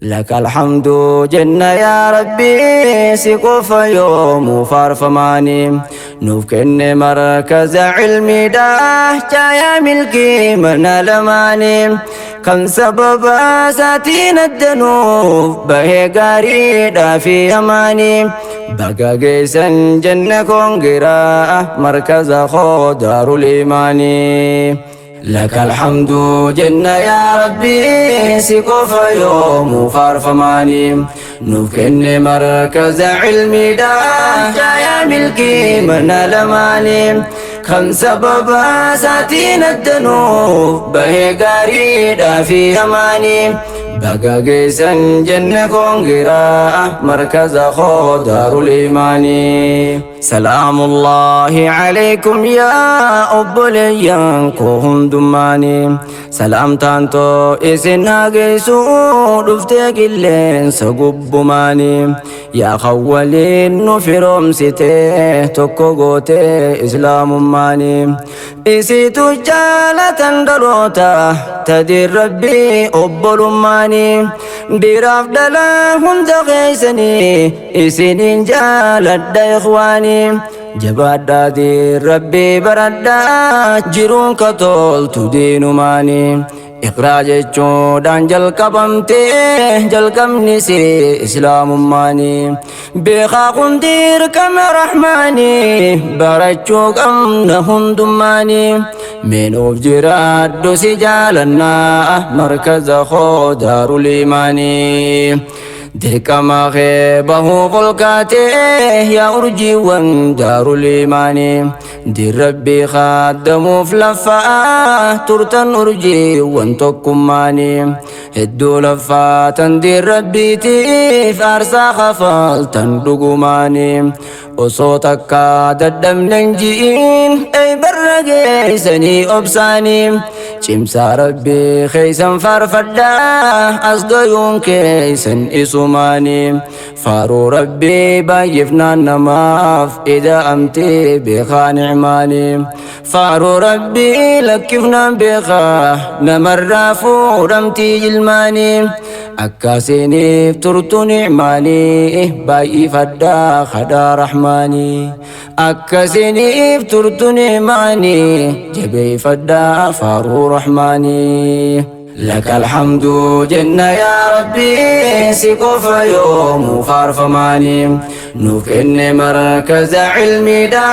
لك الحمد جنة يا ربي سقف يوم فارفماني نوفكن مركز علمي ده يا ملكي من لماني كم سبب ساتين الدنوف به قريدا في أماني بقى قيسا جنة كونغرا مركز خو دار الإيماني لك الحمد جنة يا ربي سقف يوم فارفماني نوفكن مركز علمي ده يا ملكي من لماني كم سبب ساتين الدنوف به قريدا في أماني بقى قيسا جنة كونغرا مركز خو دار الإيماني سلام الله عليكم يا أبليان كوهم دماني سلام تانتو إسنا قيسو دفتك اللين سقب ماني يا خولين نفرم سته تكو غوتي إسلام ماني إسيتو جالة دروتا تدير ربي أبل ماني ديراف دلا هم دغيسني إسنين جالة إخواني جبادا دي ربي بردا جرون كتول تدين ماني اقرا jechuudhaan jalqabamtee jalqabni si islaamummaanii beekaa kun dirqama rahmaanii barachuu qabna hundummaanii meenuuf jiraadhu si jaalannaa markaza koo daarul iimaanii dirqama kee bahuuf ol kaatee yaa urjiiwwan daarul iimaanii diin rabbii kaaddamuuf laffaa turtan urjiiwwan tokkummaanii hedduu laffaatan diin rabbiitiif aarsaa kafaltan dhugumaanii osoo takkaa dadhabnen ji'iin ey barra geessanii obsaanii cimsaa rabbii keeysan faarfadhaa as gayuun keeysan isumaanii faaruu rabbii baay'ifnaan namaaf ida'amtee beekaa nicmaanii faaruu rabbii lakkifnaan beekaa namarraa fuudhamtii jilmaanii akkasiniif turtu nicmaanii baay'ifadhaa kadhaa rahmaanii akkasiniif turtu nicmaanii jabeeffadhaa faaruu rahmaanii لك الحمد جنة يا ربي سقف يوم فارفماني نوفكن مركز علمي دا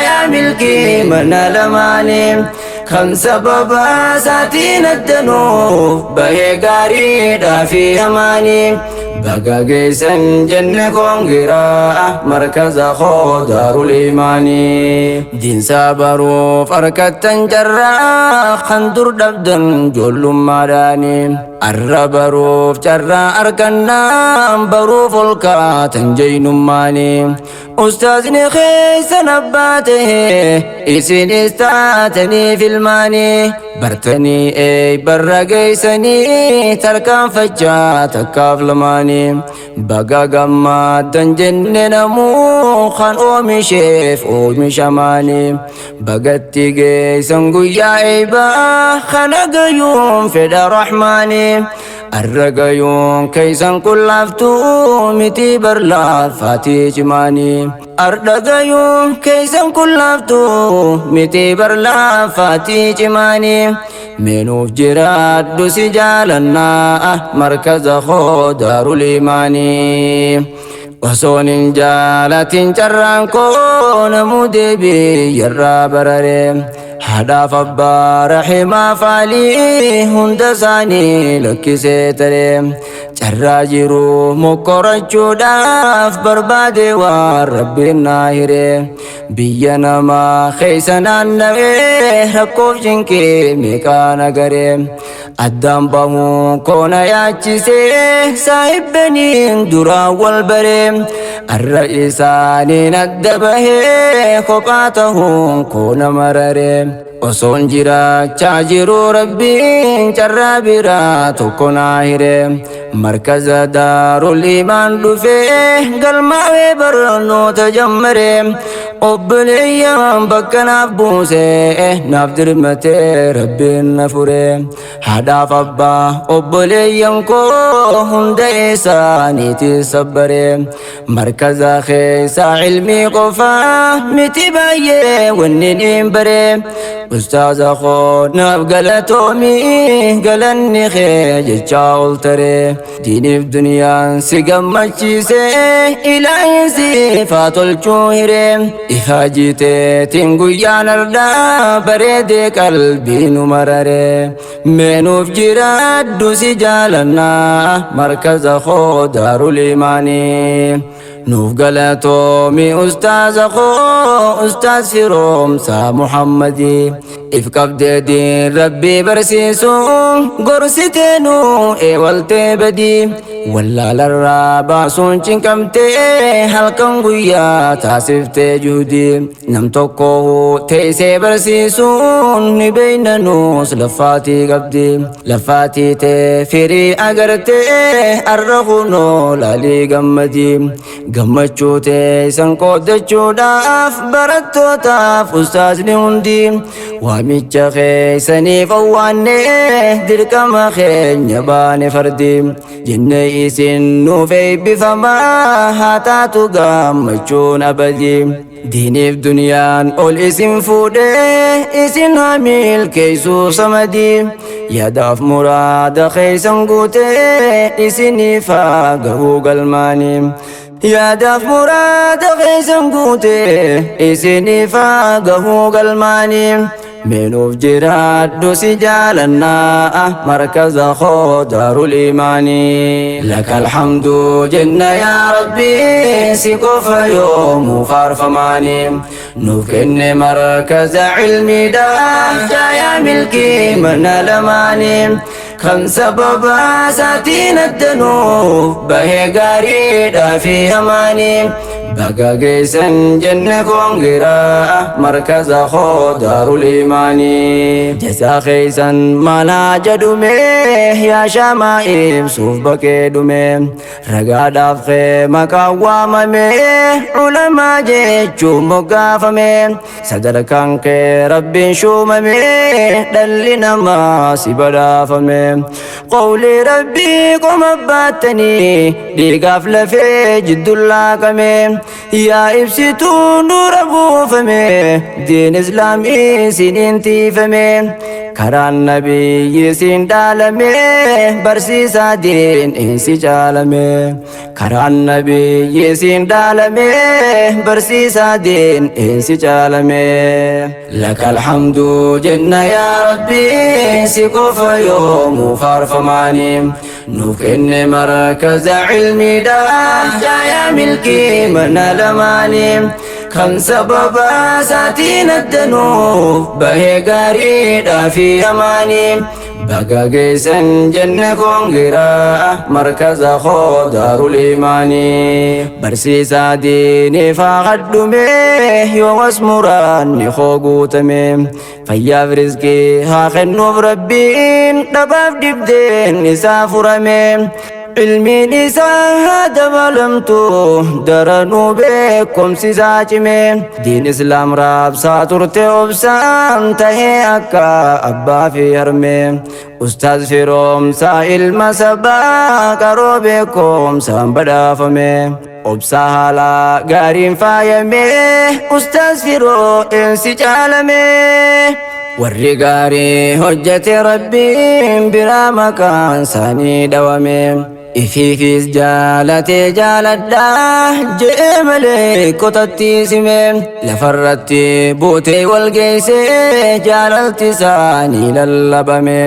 يا ملكي من لماني كم سبب ساتين الدنوف به قريدا في أماني بقى قيسا جنة كونغرا مركز خو دار الإيماني دين سابرو فركة جرا خندر دبدن جل مداني الربروف جرا أركنا بروف الكاتن جين ماني أستاذني خيس نباته إسين استاتني في الماني برتني اي برا قيسني تركان فجاتك كافلماني بقى قمادا جنن مو خان أومي شيف أومي شماني بقتي قيسن قيا عيبا خنق يوم فدا رحماني الرقيون كيسن كل افتو متي برلا فاتي جماني الرقيون كيسن كل افتو متي برلا فاتي جماني منوف جراد سجالنا مركز خو دار الإيماني وصون جالة جران كون مدبي يرى برري هدف abbaa rahimaa faalii hunda isaanii lakkisee taree carraa jiru mokkorachuudhaaf barbaade waan rabbiin naa hiree biyya namaa keessa naanna'ee rakkoof cinqee meeqaa nagaree addaan bahuu koona yaachisee saahibbaniin duraan wal baree arra isaaniin adda bahee kophaa tahuun koona mararee osoon jiraachaa jiru rabbiin carraa biraa tokko naa hiree markaza daarul iimaan dhufee galmaa'ee barnoota jammaree Obboleeyyan bakka naaf buuse, naaf dirmatee Rabbiin na fure. Haadhaaf abbaa obboleeyyan koo hunda isaaniiti sabbare. Markaza keessa ilmii qofaa miti, baay'ee wanni niin bare. Ustaaza koo naaf galatoomii, galanni kee jechaa ol tare. Diiniif duniyaan si gammachiise, ilaahin siif haa tolchuu hiree. Ifaa jiiteetiin guyyaan ardaa bareedee qalbii nu marare. Meenuuf jiraaddu, si jaalannaa, markaza koo Daarul Imaanii. Nuuf galatoomi ustaaza koo, ustaaz Firoomsaa Muhammadii. If qabdee diin Rabbii barsiisu gorsitee nu eewaltee badii. Wallaalarraa baasuun cinqamtee, halkan guyyaa taasiftee juhudii. Nam tokko teessee barsiisuun ni beeyna nuus laffaatii qabdi. Laffaatii tee firii agartee, arra kunoo laalii gammadii. Gammachuu teessan qooddachuudhaaf barattootaaf ustaazni hundi waamicha keessaniif owwaannee, dirqama keenya baane fardi jenne. Isin nuuf eebbifamaa, haa taatu gammachuun abadii. Diiniif duniyaan ol isin fuudhee, isin haa milkeessuu samadii. Yaadaaf muraada keessan guutee, isiniif haa gahuu galmaanii. Yaadaaf muraada keessan guutee, isiniif haa gahuu galmaanii. Meenuuf jiraadhu, si jaalannaa, markaza koo Daarul Imaanii. Laka alhamdu jenna yaa Rabbi, si qofa yoomuu faarfamaanii. Nuuf kenne markaza ilmiidhaa, jaayaa milkii mana lamaanii. Kan sababa isaatiin addanuuf bahee gaariidhaa fi hamaanii. Baga geessan jenne, koongiraa, markaza koo Daarul Imaanii. Jazaa keessan maalaa jedhume, yaa shaamaa ibsuuf baqee dhume. Ragaadhaaf kee maqaan waamame, ulamaa jechuun moggaafame. Sadarkaan kee Rabbiin shuumame, dhalli namaa si badhaafame. Qawlii Rabbii qoma baattanii, dhiigaaf lafee jidduun laaqame. Yaa ibsituu nuura buufame, diin Islaamii siniin tiifame. Karaan nabiyyi siin dhaalame, barsiisaa diin insi caalame. Karaan nabiyyi siin dhaalame, barsiisaa diin insi caalame. Laka alhamdu jenna yaa Rabbi, si qofa yoomuu faarfamaanii. Nuuf kenne markaza ilmiidhaa, jaayaa milkii mana lamaanii. Kan sababa isaatiin addanuuf bahee gaariidhaa fi hamaanii. Baga geessan jenne, koongiraa, markaza koo Daarul Imaanii. Barsiisaa diiniif haa kadhume, yoo as muraanni koo guutame. Fayyaaf rizqii haa kennuuf Rabbiin, dhabaaf dibdeen isaa furame. Ilmiin isaa haa dabalamtu, daranuu beekumsi isaa cime. Diin Islaam raabsaa turte, obsaan tahee akka abbaa fi harmee. Ustaaz Firoomsaa ilma sabaa, qaroo beekumsaan badhaafame. Obsaa haala gaariin faayame, Ustaaz Firoo eensi caalame. Warri gaarii hojjete Rabbiin biraa maqaan isaanii dhawame. Ifiifis jaalatee jaaladhaa je'ee malee kotatti sime. Lafarratti buutee wal geessee, jaalalti isaanii lallabame.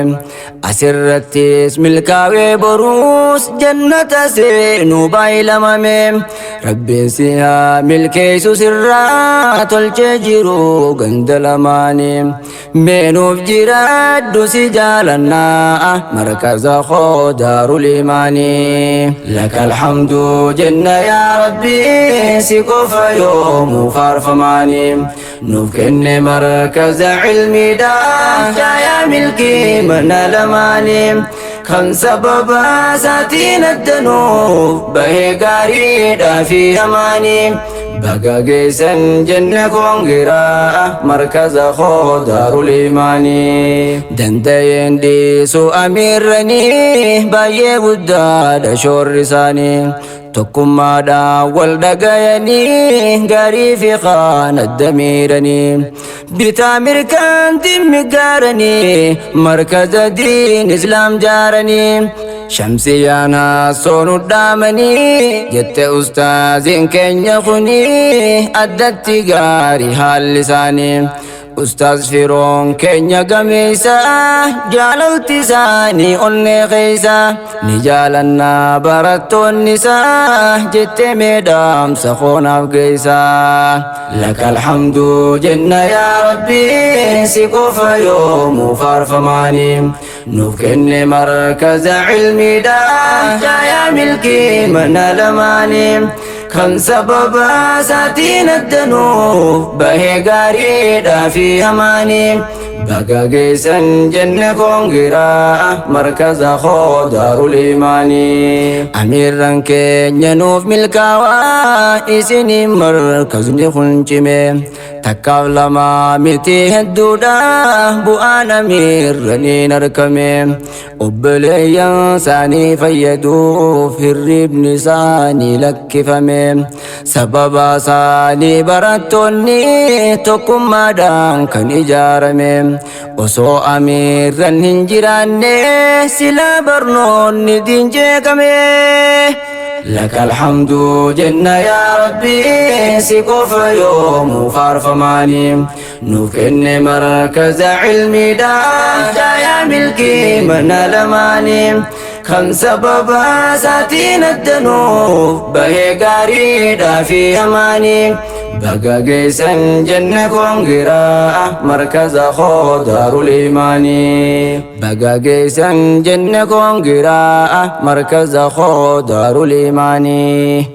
Asirrattis milkaa'ee, boruus jannata seenuu baay'ilamame. Rabbiin si haa milkeessu, sirraa tolchee jiru ganda lamaanii. Meenuuf jiraadhu, si jaalannaa, markaza koo Daarul Imaanii. Laka alhamdu jenna yaa Rabbi, si qofa yoomuu faarfamaanii. Nuuf kenne markaza ilmiidhaa, jaayaa milkii mana lamaanii. Kan sababa isaatiin addanuuf bahee gaariidhaa fi hamaanii. Baga geessan jenne koongiraa markaza koo Daarul Imaanii. Danda'een dhiisu amiirranii baay'ee guddaadha shoorri isaanii. Tokkummaadhaan wal dhagayanii gaarii fi kaan adda miiranii. Bitaa mirgaan dhimmi gaaranii markaza diin islaam jaaranii. Shamsiyaan haasoonu dhaamanii jette ustaaziin keenya kuni addatti gaarii haalli isaanii. Ustaaz Firoon keenya gameessa jaalalti isaanii onnee keessa ni jaalannaa barattoonni isaa jettee meedhaamsa koonaaf geessa. Laka alhamdu jenna yaa Rabbi si qofa yoomuu faarfamaanii nuuf kenne markaza cilmiidha jaayaa milkii mana lamaanii. Kan sababa isaatiin addanuuf bahee gaariidhaa fi hamaanii. Baga geessan jenne koongiraa markaza koo Daarul Imaanii. Amiirran keenya nuuf milkaawaa isinii markazni kun cime. Takkaaf lama miti hedduudha bu'aan amiirraniin argame. Obboleeyyan isaanii fayyaduuf hirribni isaanii lakkifame. Sababa isaanii barattoonni tokkummaadhaan kan ijaarame. Osoo amiirran hin jiraanne sila barnoonni diin jeeqame. Laka alhamdu jenna yaa Rabbi si qofa yoomuu faarfamaanii nuuf kenne markaza cilmiidha jaayaa milkii mana lamaanii. Kan sababa isaatiin addanuuf bahee gaariidhaa fi hamaanii. Baga geessan jenne koongiraa markaza koo Daarul Imaanii. Baga geessan jenne koongiraa markaza koo Daarul Imaanii.